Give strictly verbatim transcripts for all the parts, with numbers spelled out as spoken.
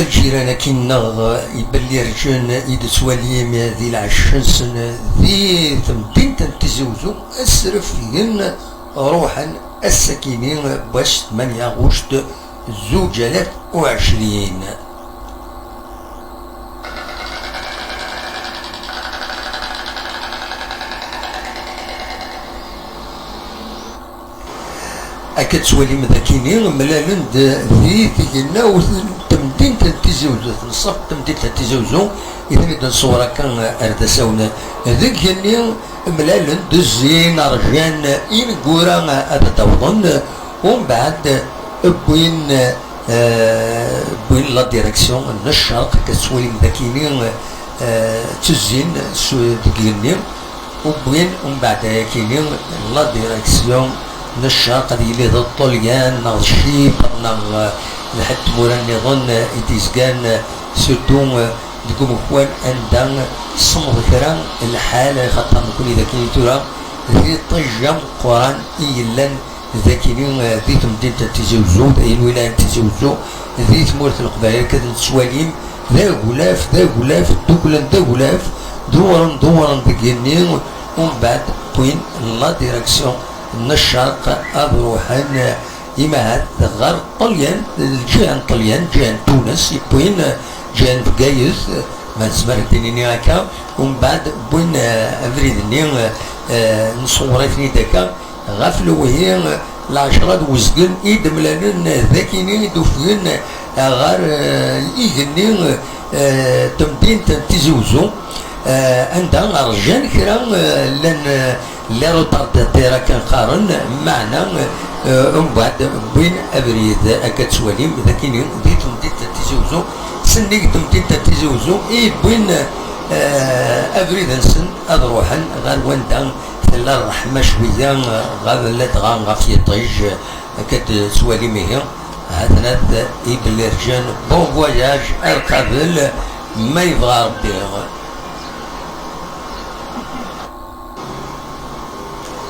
Lǧiran-agi-nneɣ ibellirǧen i d-tettwalim di lɛecc-nsen di temdint n Tizi Uzzu, asref gen ruḥen ass-akini n wass tmanya ɣuct zuǧ alaf u ɛecrin. Akka tettwalim dakini, mlalen-d di tigennawt n temdint n Tizi Uzzu, n ṣṣaf n temdint n Tizi Uzzu, i ten-id-nṣewwer akka ar d asawen. Deg igenni, mlalen-d, zzin, rjan ineggura ad d-awḍen, umbeɛd wwin, eh, wwin la direction n ccerq, akka tettwalim dakini, eh, ttezzin s-, deg igenni. Wwin umbeɛd ayakini la direction n ccerq, ad yili d Ṭṭelyan neɣ d Cipr neɣ, eh, d ḥedd tmura nniḍen, eh, i d-yezgan, eh, surtout, eh, deg umekwan anda semmeḍ kra lḥal, xaṭer nekkni dakini tura d iṭij ameqqran i yellan dakini, eh, di temdint n Tizi Uzzu, di lwilaya n Tizi Uzzu, di tmurt n Leqbayel, akka d-nettwalim d agulaf, d agulaf, dduklen d agulaf, dewren, dewren deg igenni, umbeɛd wwin la direction n ccerq ad ruḥen, eh, imahat ɣer Ṭṭelyan, lǧiha n Ṭṭelyan, lǧiha n Tunes, wwin, eh, lǧiha n Bgayet, eh, ma nezmer ad d-nini akka, umbeɛd wwin, eh, abrid-nni, eh, eh, nṣewwer-iten-id akka, ɣef lewhi, lɛecṛa d wezgen i d-mlalen dakini i d-ufgen ɣer, eh, igenni, eh, temdint n Tizi Uzzu, eh, anda rjan kra, eh, llan, eh, les retardataires akken qqaren, meɛna, eh, umbeɛd wwin abrid akka tettwalim dakini di temdint n Tizi Uzzu, sennig temdint n Tizi Uzzu i wwin, eh, abrid-nsen ad ruḥen ɣer wanda tella ṛṛeḥma cwiya, ɣer ladɣa ɣef yiṭij, akka d-tettwalim ihi, ha-ten-at ibellirǧen, bon voyage, ar qabel, ma yebɣa Ṛebbi.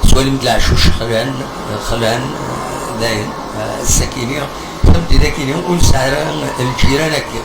Tettwalim-d leɛcuc xlan, xlan, dayen, ass-akini, tameddit-akini, ur nesɛi ara lǧiran-agi.